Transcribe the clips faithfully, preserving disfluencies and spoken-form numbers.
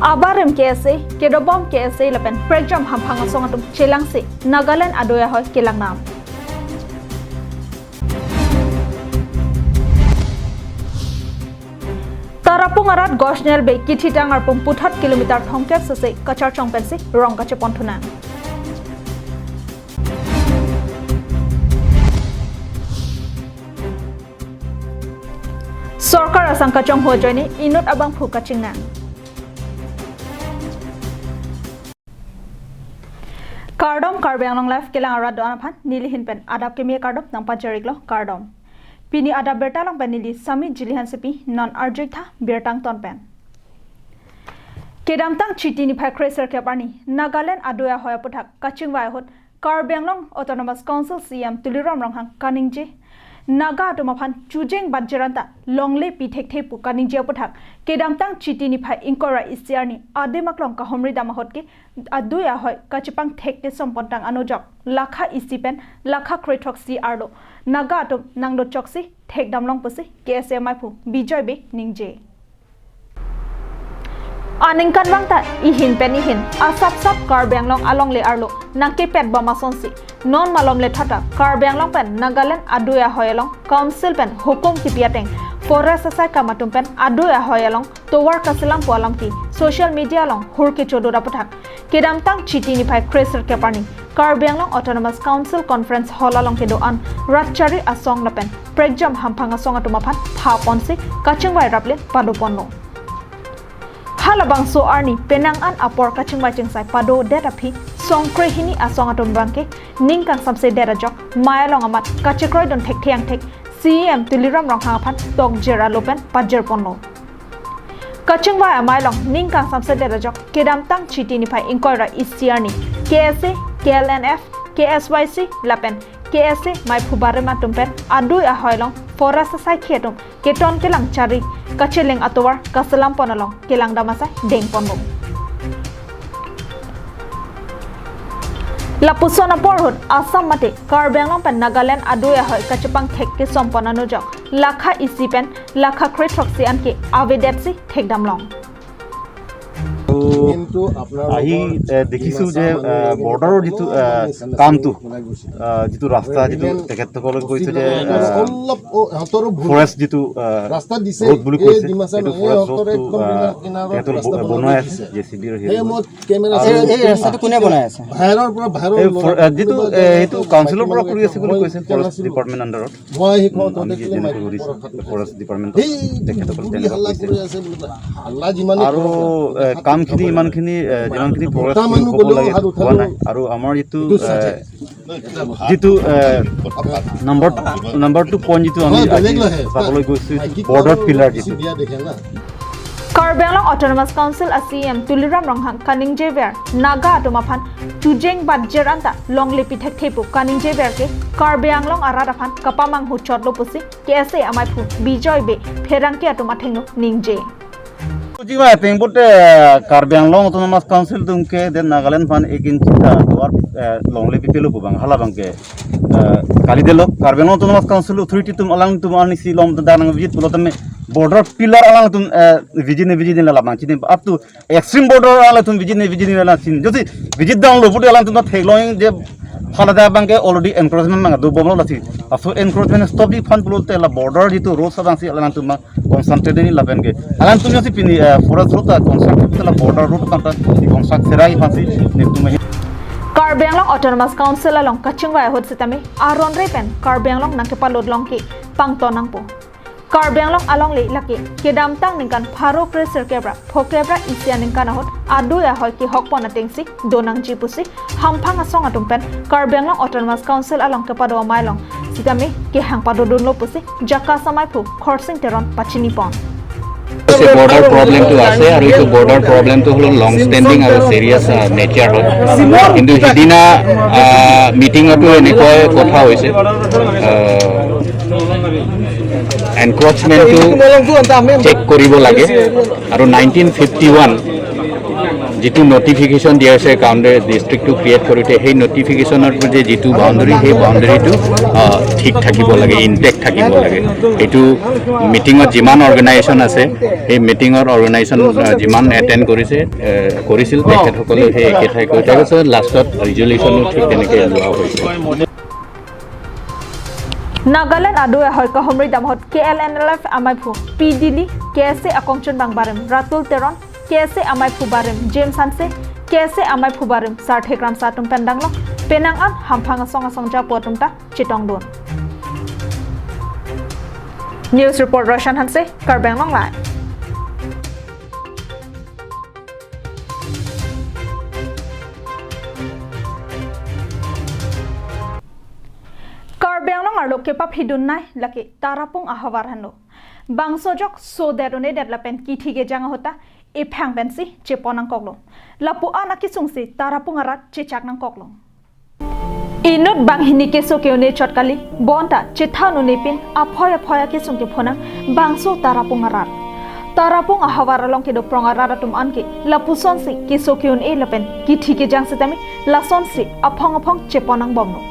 Abarim K S A, kedobom K S A lapen prekjam hamphang asong atum chelangsi Nagaland adui ahoi kelang nam. Tarapung arat Gosnelbei kithitang arpum puthot kilometer thomkep sese kacharchong pensi rong kacheponthu nang. Sorkar asang kachonghu ajoine inut abangphu kachingnang. Kardom, Karbi Anglong Live kelang arat do-an aphan nelihin pen adap keme kardom nangpajir-iklo, kardom. Pini adap birta along pen neli Sami Jili Hansepi non arjuik tha birta angton pen. Kedamtang Chiti niphai kre-sirkep arni Nagaland adui ahoi aputhak kachingvai ahut Karbi Anglong Autonomous Council C E M Tuliram Ronghang kaningje, Naga atum aphan chujeng batjer anta longle pi thekthe pu kaningje aputhak kedamtang Chiti niphai ingkoi ra isi arni adim aklong kahumri dam ahut ke adui ahoi kachepangthek kesompon tang anujok lakha isi pen lakha kre-throksi arlo Naga atum nangdo choksi thekdamlong pusi K S A maiphu Bijoy Bey ningje. Aningkanvang ta ihin pen ihin asapsap Karbi Anglong alongle arlo nangkepet bom asonsi non malom lethata Karbi Anglong pen Nagaland adui ahoi along Council pen hukum kipi ateng forest asai kam atum pen adui ahoi along tovar kaselam pu alam ke social media along hur kechodot aputhak kedamtang Chiti niphai kre-sirkep arni Karbi Anglong Autonomous Council Conference Hall along kedo-an rat chari asong lapen prekjam hamphang asong atum aphan phaponsi kachingvai raple padoponlo. Halabangso arni penang an apor kachingvai chingsai padodet aphi songkre hini asong atum abangke ning kangsamsedet ajok mei along amat kachekroidun thekthe angthek C E M Tuliram Ronghang aphan tokjer alo pen pajirponlo. Kachingvai amei along ning kangsamsedet ajok kedamtang Chiti niphai ingkoi ra isi arni K S A, K L N F, K S Y C lapen K S A maiphu barim atum pen adui ahoi along forest asaikhi atum keton kelang chari kacheleng atovar kaselampon along kelangdam asai dengponlo. Lapuson apor ahut Assam mate Karbi Anglong pen Nagaland adui ahoi kachepangthek kesompon anujok lakha isi pen lakha kre-throksi anke avedetsi thekdamlong. কিন্তু আপোনালোকৰ আহি, এ, দেখিছো যে, ডিমাচা এ, মানুহ বৰ্ডাৰৰ যিটো, এ, এ, কামটো, এ, যিটো ৰাস্তা, যিটো তেখেতসকলে কৈছে যে, এ, অলপ, অ, সিহঁতৰো ভুল। ফৰেষ্ট যিটো, এ, ৰাস্তা দিছে, ৰোড বুলি এই কৈছে, ডিমাচা এইটো মানুহ, এই ফৰেষ্ট সিহঁতৰে ৰোডটো, একদম এ, কিনাৰত তেখেতসকলে ৰাস্তা ব-, বনাব বনোৱাই আছে, খুজিছে। জে চি বিৰ সেই হেৰি। মই কেমেৰা আৰু চাই এই, এই ৰাস্তাটো কোনে বনাই আছে? বাহিৰৰ পৰা, বাহিৰৰ এই ফৰ-, এ, যিটো, কোনোবা এ, এইটো কাউন্সিলৰ পৰা কৰি আছে বুলি মই কৈছে, কেমেৰা ফৰেষ্ট চিলো। ডিপাৰ্টমেণ্ট আণ্ডাৰত। মই আহি কওঁ, উম, তহঁতে আমি কেলে যেনেকৈ মাইক সুধিছো, ওপৰত কথা ফৰেষ্ট ডিপাৰ্টমেণ্টত। সেই তেখেতসকলে বুবুলি তেনেকৈ হাল্লা কৈছে। কৰি আছে বুলি কয়। হাল্লা যিমানে আৰু, এ, কামখিনি ইমানখিনি, এ, যিমানখিনি প্ৰগ্ৰেছ মতা মানুহ হ'ব গ'লেও লাগে, হাত উঠাব হোৱা নাই। আৰু আমাৰ যিটো, এইটো এ, চাচা। যিটো, এ, নম্বৰ, নম্বৰ টু পইণ্ট যিটো আমি হয়, আজি বেলেগ নাহে। চাবলৈ গৈছো, এইটো মাইকী বৰ্ডাৰ মানুহ পিলাৰ বেছি যিটো। বিয়া দেখে না। Karbi Anglong Autonomous Council a C E M Tuliram Ronghang kaningjever Naga atum aphan chujeng batjer anta longle pi thekthe pu kaningjever ke Karbi Anglong arat aphan kapamanghu chotlo pusi K S A amaiphu Bijoy Bey pherangke atum athengno ningje. Jima tengpute Karbi Anglong Autonomous Council atum ke den Nagaland aphan ek inchi ta tovar, eh, longle pipelo pu abang hala abangke, eh, kalidetlo. Karbi Anglong Autonomous Council authority atum alangtum arnisi lom ta nang visit pulo tame border pillar alangtum, eh, visit ne visit ne la abang chini up to extreme border alangtum visit ne visit ne la chini. Jodi visit damlo pute alangtum ta theklong je hala abangke already encroachment abang dobomlo lasi. Aso encroachment stop ji aphan pulote la border jitu road abangsi alangtum abang concentrate ni lapen ke. Alangtum jodi pini, eh, forest road ta construct la border road abang ta construct serai aphansi netum ahin. Karbi Anglong Autonomous Council along kachingvai ahut sitame aron re pen Karbi Anglong nangkepalot long ke pangton nangpo. Karbi Anglong alongle lake kedamtang ningkan pharo kre sirkep ra phokep ra isi aningkan ahut adui ahoi kehokpon atengsi donangji pusi hamphang asong atum pen Karbi Anglong Autonomous Council along kepado amei along sitame kehang padodunlo pusi JACAS amaiphu Khorsing Teron pachinipon. Border problem টো আছে আৰু এইটো border problem টো হ'ল long standing আৰু চিৰিয়াছ নেচাৰ হয়। কিন্তু সিদিনা মিটিঙতো এনেকুৱাই কথা হৈছে, এনক্ৰচমেণ্টটো চেক কৰিব লাগে আৰু নাইনটিন ফিফটি ওৱান যিটো নটিফিকেশ্যন দিয়া হৈছে, কাউণ্টি ডিষ্ট্ৰিক্টটো ক্ৰিয়েট কৰোঁতে সেই নটিফিকেশ্যনৰ যে যিটো বাউণ্ডেৰী, সেই বাউণ্ডেৰীটো ঠিক থাকিব লাগে, ইনটেক্ট থাকিব লাগে। সেইটো মিটিঙত যিমান অৰ্গেনাইজেশ্যন আছে, সেই মিটিঙৰ অৰ্গেনাইজেশ্যন যিমান এটেণ্ড কৰিছে, কৰিছিল, তেখেতসকলে সেই একে ঠাই কৈ, তাৰপিছত লাষ্টত ৰিজলিউশ্যনো ঠিক তেনেকৈ লোৱা হৈছে। Nagaland adu ahoi kahumri damhot K L N L F amaiphu P Dili, K S A akongchunbang barim Ratul Teron, K S A amaiphu barim James Hanse, K S A amaiphu barim Sarthe Kramsa atum pen danglo, penang an hamphang asong asong japo atum ta chetongdun. News report Roshan Hanse, Karbi Anglong Live. Karbi Anglong arlo kepaphidun nai lake Tarapung ahavar henlo. Bangso ajok sodet unedet lapen kithi kejang ahut ta ephang pensi chepon nangkoklo. Lapu-an akesung si Tarapung arat chechak nangkoklo. Inut banghini keso ke-un-e chot kali, bonta chethan un-e pin aphoi aphoi akesung kephonang bangso Tarapung arat. Tarapung ahavar along kedo prong arat atum anke lapusonsi keso ke-un-e lapen kithi kejang sitame lasonsi aphong aphong chepon nangbomlo.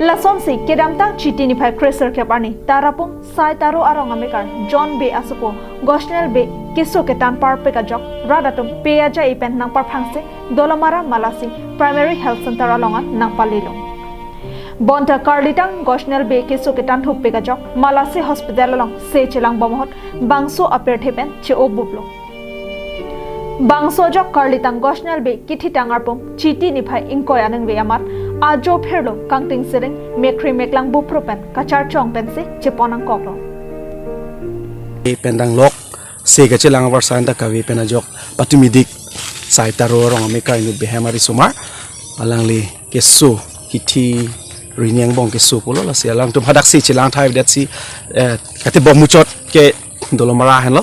Lasonsi kedamtang Chiti niphai kre-sirkep arni Tarapung Sai Taro arong amekar John Bey asopo Gosnell Bey keso ketan parpek ajok rat atum pe aja-i pen nangparphangsi Dolamara Malasi Primary Health Center along an nangpalilo. Bonta karlitang Gosnell Bey keso ketan thuppek ajok Malasi Hospital along se chelangbom ahut bangso apirthe pen che-obuplo. Bangso ajok karlitang Gosnell Bey kithitang arpum Chiti niphai ingkoi aningve amat ajo phirlo kangting siring mekhri meklang bupro pen kacharchong pensi chepon nangkoklo. Pen danglok se kachelang avarsai anta kave pen ajok patumi dik Sai Taro arong amekar inut Behem arisomar, alangli keso kithi rini angbong keso pulo, lasi alangtum hadak se chelang thai avedetsi, eh, kate bom muchot ke Dolamara henlo,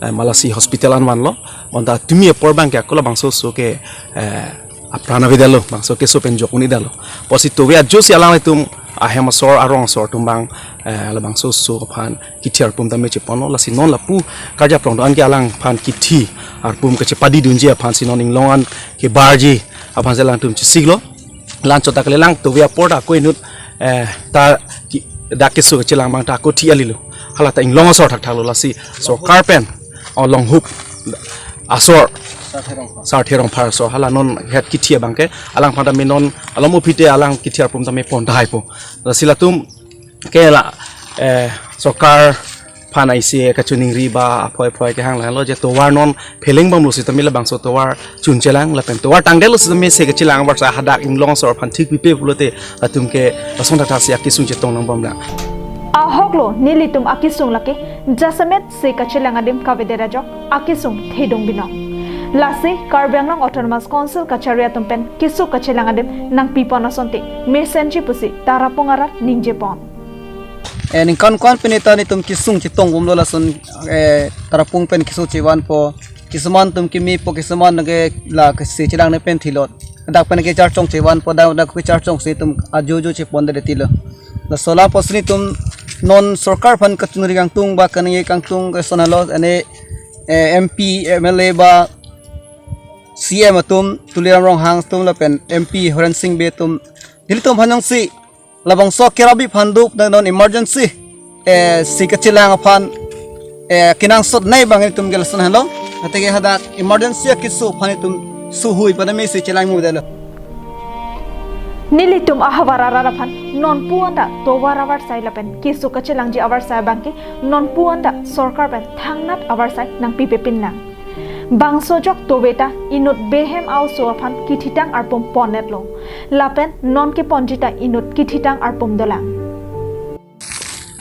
eh, Malasi Hospital an vanlo. Bonta tumi apor abangke ako labangso oso ke, eh, apran avedetlo, bangso keso pen jok un-edetlo. Pusi tove ajo si alanglitum ahem asor arong asor atum abang, eh, labangso oso aphan kithi arpum tame cheponlo, lasi non lapu karja prong do-an ke alangphan kithi arpum kachepadidunji aphansi non inglong an kebarji aphansi alangtum chesiklo. La-anchot ta kalilang, tove apor ta ako inut, eh, ta ki, dak keso kachelang abang ta ako thi alilo. Hala ta inglong asor thakthaklo, lasi sorkar pen along hup asor Sarthe Rongphar asor, hala non het kithi abangke alangphan tame non alom uphite alang kithi arpum tame pon tahai po. Lasi latum ke la, eh, sorkar phan aisi kachiningri ba aphoi aphoi kehang lahelo je tovar non phelengbomlo sitame labangso tovar chunchelang lapen tovar tangdetlo sitame se kachelang avarsai hadak inglong asor aphan thik pipe pulote latum ke lason thakthak si akesung chetong nangbomlang. Ahoklo nelitum akesung lake jasemet se kachelang adim kavedet ajok akesung thedung binong. Lasi Karbi Anglong Autonomous Council kachari atum pen keso kachelang adim nangpipon asonte mesenji pusi Tarapung arat ningjepon. Eh, ningkan ko-an pen ta netum kesung chetongbomlo lason, eh, Tarapung pen keso chevanpo. Kisuman atum kemepo, kisuman ke la kese chelang ne pen thilot. Dak pen kecharchong chevanpo, dak dak kecharchong si netum ajo ajo chepondet tilo. Laso lapuson netum non sorkar aphan kachiningri kangtung ba kaningje kangtung ke sonalo ene, eh, M P, M L A ba C M atum, Tuliram Ronghang atum lapen M P Horen Sing Bey atum. Nelitum aphan jongsi labangso kerap aphan duk dan non emergency, eh, se kachelang aphan, eh, kenangsot nei abang netum ke lason henlo. Athe ke hadak emergency akeso aphan netum suhui padame se chelang mudelo. Nelitum ahavar arat aphan nonpu anta tovar avarsai lapen keso kachelangji avarsai abangke nonpu anta sorkar pen thangnat avarsai nangpipepinlang. Bangso ajok tove ta inut Behem a-oso aphan kithitang arpum ponnetlo. Lapen non keponji ta inut kithitang arpum dolang.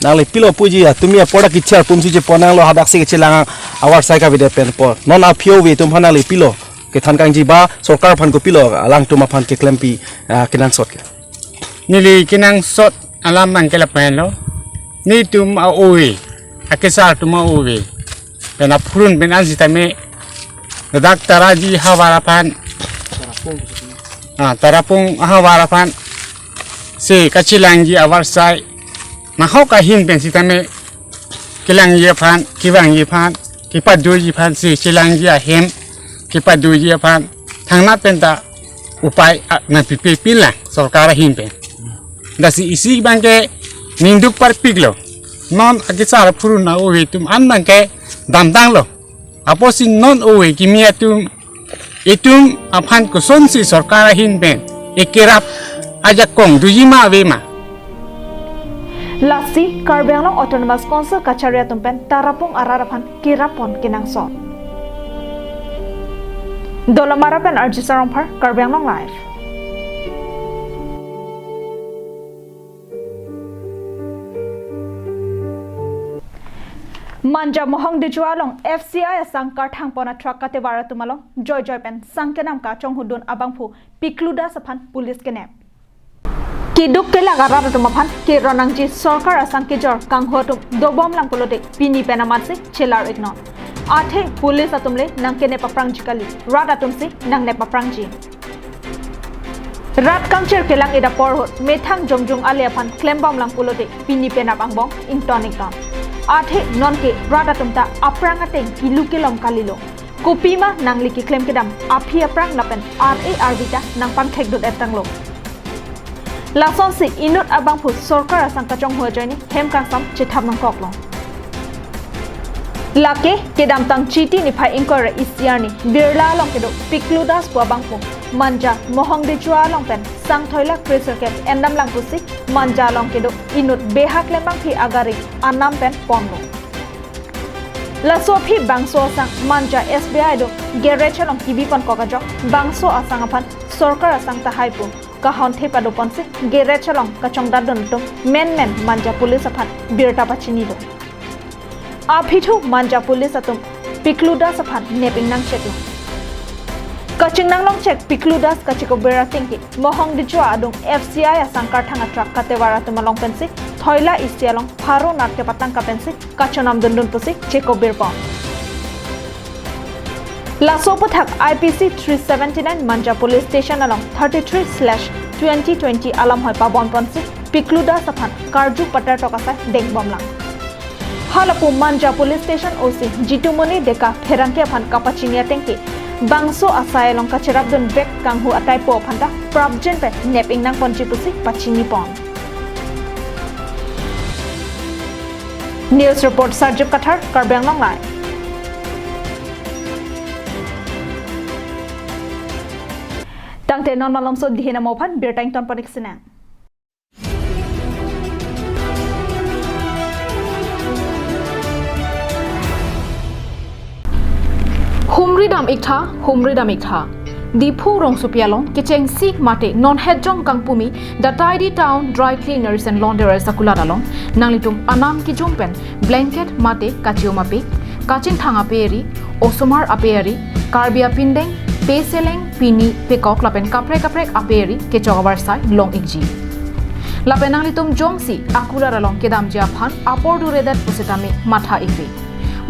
Nangli pilo puji ya, tumi apor ta kithi arpum si chepon nanglo, hadak si kachelang avarsai kavedet pen po. Non aphi ove atum aphan nangli pilo kethan kangji ba sorkar aphan kopilo alangtum aphan keklempi, ah, kenangsot ke. Neli kenangsot alam abangke lapenlo. Netum a-ove, akesar atum a-ove pen aphurun pen an sitame ladak Taraji havar aphan, ah, Tarapung havar aphan se kachelangji avarsai nahok ahin pen sitame kelangji aphan, kevangji aphan, kepadoji aphan se chelangji ahem kepadoji aphan thangnat pen ta upai, ah, nangpipe pinlang sorkar ahin pen. Lasi isi abangke ningduk parpiklo. Non akisar phuruna ove atum an abangke damtanglo. Apotsi non ove kimi atum itum aphan kosonsi sorkar ahin pen ekerap ajakong doji ma ave ma. Lasi Karbi Anglong Autonomous Council kachari atum pen tarapung arat aphan kerap pon kenangsot. Dolamara pen R J Sarongphar, Karbi Anglong Live. Manja Mohong Dejua along F C I asang karthang pon a-truck katevar atum along joijoi pen sang kenam kachonghudun abangphu Piklu Das aphan police kenep. Keduk kelak arat atum aphan keron nangji sorkar asang kejor kanghu atum dobomlang pulote pini pen amatsi chelar-iknon. Athe police atum le nangkenep aphrangji kali, rat atumsi nangnep aphrangji. Rat kangchir kelang-it apor ahut methang jongjung ale aphan klembomlang pulote pini penap angbong ington-iknon. Athe nonke rat atum ta aphrang ateng kilu kelom kalilo. Kopima nangli keklem kedam aphi aphrang lapen ar-e arvi ta nangpangthekdun-et tanglo. Lasonsi inut abangphu sorkar asang kachonghu ajoine hem kangsam chethap nangkoklo. Lake kedamtang Chiti niphai ingkoi ra isi arni Birla along kedo Piklu Das pu abangphu Manja Mohong Dejua along pen sang thoilak kre sirkep endamlang pusi Manja along kedo inut beha klembangphi agari anam pen ponlo. Laso aphi bangso asang Manja S B I adung garage along kebi ponkok ajok bangso asang aphan sorkar asang tahai pu kahon the padoponsi garage along kachongdatdun atum menmen Manja police aphan birta pachinidun. Aphi thu Manja police atum Piklu Das aphan nep-ingnang cheklo. Kachingnang longchek Piklu Das kachikobir atengke Mohong Dejua adung F C I asang karthang a-truck katevar atum along pensi thoila isi along pharo nat kepatang kapensi kachonamdundun pusi chekobir pon. Laso aputhak I P C three seventy-nine Manja Police Station along thirty-three slash twenty twenty alam hoi pabon ponsi Piklu Das aphan karju patar tok asai dengbomlang. Halapu Manja Police Station O C Jitumoni Deka pherangke aphan kapachini atengke bangso asai along kacherapdunvek kanghu ataipo aphanta prapjin pen nep-ingnang ponji pusi pachini pon. News report Sarjip Kathar, Karbi Anglong Live. Tangte non malomso dihin amo aphan birta ington pon-ik sinang. Humri dam-ik tha, humri dam-ik tha. Diphu rongsopi along kechengsi mate non hetjong kangpumi The Tidy Town Dry Cleaners and Launderers akulat along nanglitum anam kejum pen blanket mate kachium ape, kachingthang ape eri, osomar ape eri, Karbi apindeng, peseleng, pini, pekok lapen kaprek kaprek ape eri kechok avarsai long-ikji. Lapen nanglitum jongsi akulat along kedamji aphan apor duredet pusitame matha-ikre.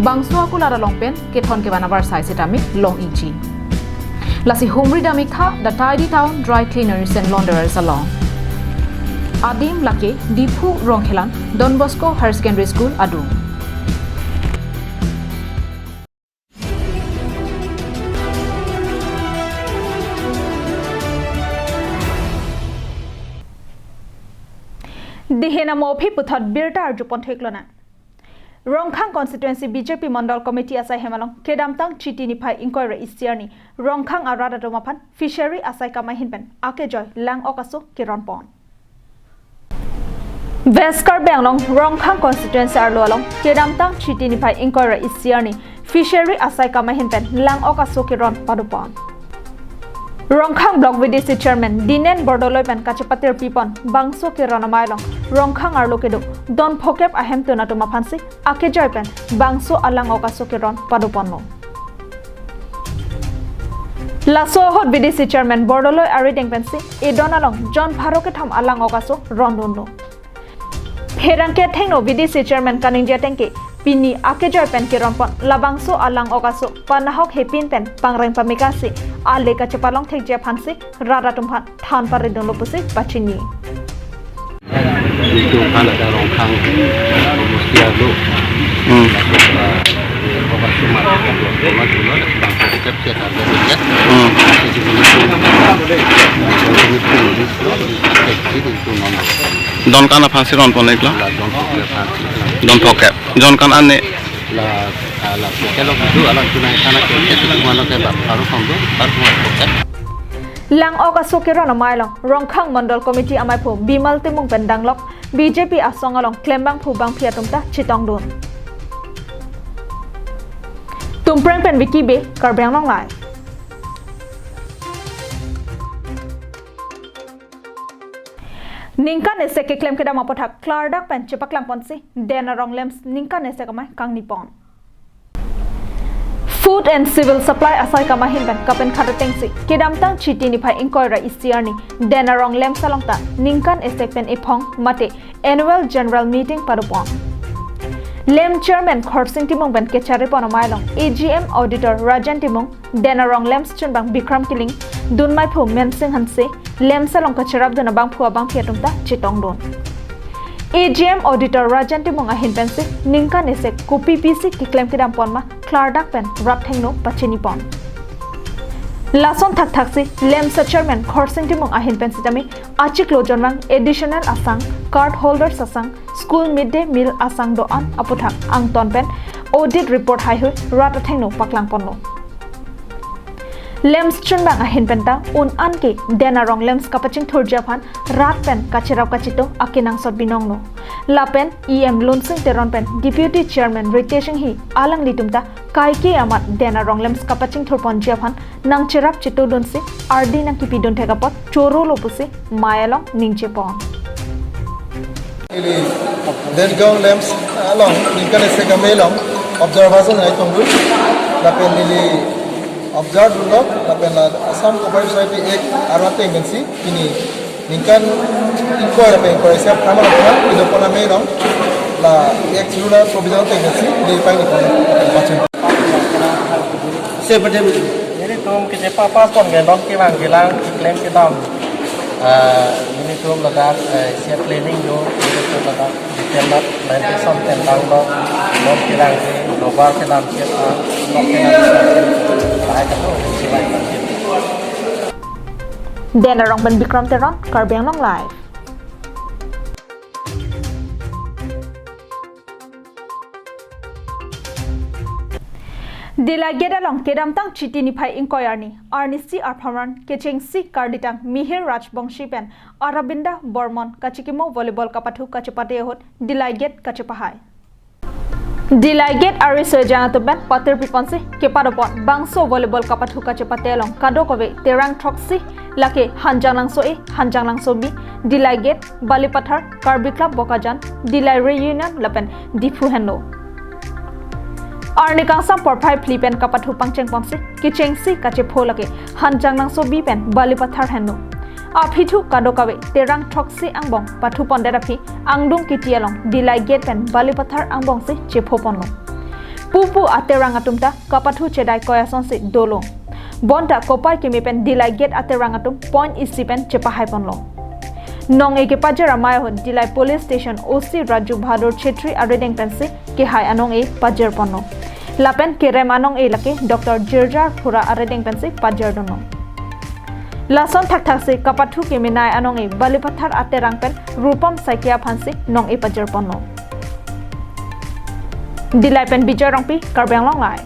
Bangso akulat along pen kethon kevan avarsai sitame long-ikji. Lasi humri dam-ik tha The Tidy Town Dry Cleaners and Launderers along. Adim lake Diphu Rongkhelan Don Bosco Higher Secondary School adung. Dihin amo aphi puthot birta arjupon theklonang. Rongkhang Constituency B J P Mondol Committee asai hem along kedamtang Chiti niphai ingkoi ra isi arni Rongkhang arat atum aphan Fishery asai kam ahin pen akejoi lang-ok aso keron pon. West Karbi Anglong Rongkhang Constituency arlo along kedamtang Chiti niphai ingkoi ra isi arni Fishery asai kam ahin pen lang-ok aso keron padopon. Rongkhang Block V D C Chairman Dinen Bordoloi pen kachepatir pipon bangso keron amei along Rongkhang arlo kedo don phokep ahemtun atum aphansi akejoi pen bangso alang-ok aso keron padoponlo. Laso ahut V D C Chairman Bordoloi arideng pensi edon along jon pharo kethom alang-ok aso rondunlo. Pherangke athengno V D C Chairman kaningje atengke pini akejoi pen keronpon labangso alang-ok aso panahok hepin pen pangreng pamekasi ale kachepalong thekji aphansi rat atum aphan than paridunlo pusi pachini. Itu kan ada Rongkhang, Mustiar tu. Hmm. Hmm. Don kan aphan si ron pon iklo? Don phokep. Don kan ane? Lang-ok aso keron amei along Rongkhang Mondol Committee amaiphu Bimal Timung pen danglok B J P asong along klembangphu bangphi atum ta chetongdun. Tumpreng pen Vicky Bey, Karbi Anglong Live. Ningkan isi keklem kedam aputhak klardak pen chepaklang ponsi Den Arong LAMPS ningkan isi amei kangni pon. Food and Civil Supply asai kam ahin pen kapenkhat atengsi kedamtang Chiti niphai ingkoi ra isi arni Den Arong LAMPS along ta ningkan isi pen ephong mate Annual General Meeting pado pon. LAMPS Chairman Khorsing Timung pen kechari pon amei along A G M Auditor Rajan Timung, Den Arong LAMPS chunbang Bikram Killing, dunmeiphu Mensing Hanse, LAMPS along kacherapdun abangphu abangphi atum ta chetongdun. A G M Auditor Rajan Timung ahin pensi ningkan isi kopi pisi keklem kedam pon ma klardak pen rat thengno pachini pon. Lason thakthaksi LAMPS Chairman Khorsing Timung ahin pen sitame achiklo jonvang additional asang, card holders asang, school midday meal asang do-an aputhak angton pen audit report haihui rat athengno paklang ponlo. LAMPS chunbang ahin pen ta un-an ke Den Arong LAMPS kapachingthurji aphan rat pen kacherap kachito akenangsot binonglo. Lapen E M Lunsing Teron pen Deputy Chairman Ritesh Enghi alanglitum ta kaike amat Den Arong LAMPS kapachingthur ponji aphan nangcherap chitodunsi ardi nangkepidun thek apot chorolo pusi mei along ningje pon. Ili Dengaon LAMPS along ningkan isi amei along observation ai tongdun. Lapen ili observe dunlo, lapen la Assam Cooperative Society Act arlo ateng pensi pini ningkan ingkoi lapen ingkoi isi aphrang aphrang ido pon amei along la Act ruler provision ateng pensi ili pangni pon pachun. Seperti ini tuh kece papa pon gendong kilang kilang, kiklem kitam. Ah, ini tuh ladak, eh, siap planning do, ini tuh ladak detail mat, nanti som tentang do, dong kilang si, dobar kilang siap, ah, dong kilang si, baik itu, si baik itu. Den Arong pen Bikram Teron, Karbi Anglong Live. Dillai Gate along kedamtang Chiti niphai ingkoi arni, arnisi arphamran kechengsi karditang Mihir Rajbongshi pen Arabinda Bormon kachikimo volleyball kapathu kachepate ahut Dillai Gate kachepahai. Dillai Gate ariso ejang atum pen patir piponsi kepado pon bangso volleyball kapathu kachepate along kadokave terang throksi lake Hanjanglangso A, Hanjanglangso B, Dillai Gate, Balipathar, Karbi Club Bokajan, Dillai Reunion lapen Diphu henlo. Arni kangsam porphai phli pen kapathu pangcheng ponsi kechengsi kachepho lake Hanjanglangso B pen Balipathar henlo. Aphi thu kadokave terang throksi angbong pathu pondet aphi angdung kiti along Dillai Gate pen Balipathar angbongsi chepho ponlo. Pupu aterang atum ta kapathu chedai koi asonsi dolo. Bonta kopai keme pen Dillai Gate aterang atum point isi pen chepahai ponlo. Nong-e kepajir amei ahut Dillai Police Station O C Raju Bahadur Chhetri arideng pensi kehai anong-e pajir ponlo. Lapen kerem anong-e lake Doctor Jirjar Phura arideng pensi pajir dunlo. Lason thakthaksi kapathu kemenei anong-e Balipathar aterang pen Rupam Saikia aphansi nong-e pajir ponlo. Dillai pen Bijoy Rongpi, Karbi Anglong Live.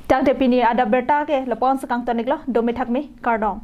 Tangte pini adap birta ke lapu-an si kangton iklo, dome thakme, kardom.